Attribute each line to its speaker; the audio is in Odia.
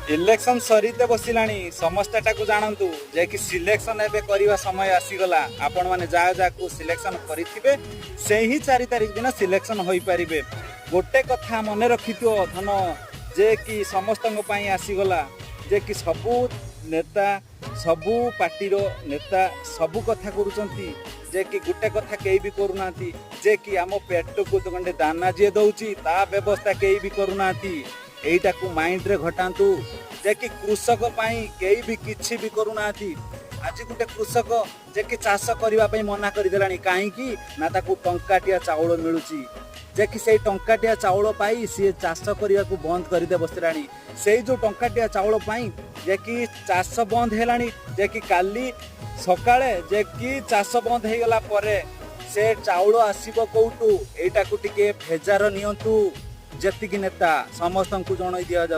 Speaker 1: ଇଲେକ୍ସନ ସରିତେ ବସିଲାଣି। ସମସ୍ତେ ଏଟାକୁ ଜାଣନ୍ତୁ ଯେ କି ସିଲେକ୍ସନ ଏବେ କରିବା ସମୟ ଆସିଗଲା। ଆପଣମାନେ ଯାହା ଯାହାକୁ ସିଲେକ୍ସନ କରିଥିବେ, ସେହି 4 ତାରିଖ ଦିନ ସିଲେକ୍ସନ ହୋଇପାରିବେ। ଗୋଟେ କଥା ମନେ ରଖିଥିବ ଧନ, ଯେ କି ସମସ୍ତଙ୍କ ପାଇଁ ଆସିଗଲା ଯେ କି ସବୁ ନେତା, ସବୁ ପାର୍ଟିର ନେତା ସବୁ କଥା କରୁଛନ୍ତି, ଯେ କି ଗୋଟେ କଥା କେହି ବି କରୁନାହାନ୍ତି ଯେ କି ଆମ ପେଟକୁ ଗଣ୍ଡେ ଦାନା ଯିଏ ଦଉଛି, ତା ବ୍ୟବସ୍ଥା କେହି ବି କରୁନାହାନ୍ତି। ଏଇଟାକୁ ମାଇଣ୍ଡରେ ଘଟାନ୍ତୁ ଯେ କି କୃଷକ ପାଇଁ କେହି ବି କିଛି ବି କରୁନାହାନ୍ତି। ଆଜି ଗୋଟେ କୃଷକ ଯେ କି ଚାଷ କରିବା ପାଇଁ ମନା କରିଦେଲାଣି। କାହିଁକି ନା ତାକୁ ଟଙ୍କାଟିଆ ଚାଉଳ ମିଳୁଛି, ଯେ କି ସେଇ ଟଙ୍କାଟିଆ ଚାଉଳ ପାଇ ସିଏ ଚାଷ କରିବାକୁ ବନ୍ଦ କରିଦେ ବସିଲାଣି। ସେଇ ଯୋଉ ଟଙ୍କାଟିଆ ଚାଉଳ ପାଇଁ ଯେ କି ଚାଷ ବନ୍ଦ ହେଲାଣି, ଯେ କି କାଲି ସକାଳେ ଯେ କି ଚାଷ ବନ୍ଦ ହେଇଗଲା ପରେ ସେ ଚାଉଳ ଆସିବ କୋଉଠୁ? ଏଇଟାକୁ ଟିକେ ଭେଜାର ନିଅନ୍ତୁ। ଯେତିକି ନେତା, ସମସ୍ତଙ୍କୁ ଜଣାଇ ଦିଆଯାଉଛି।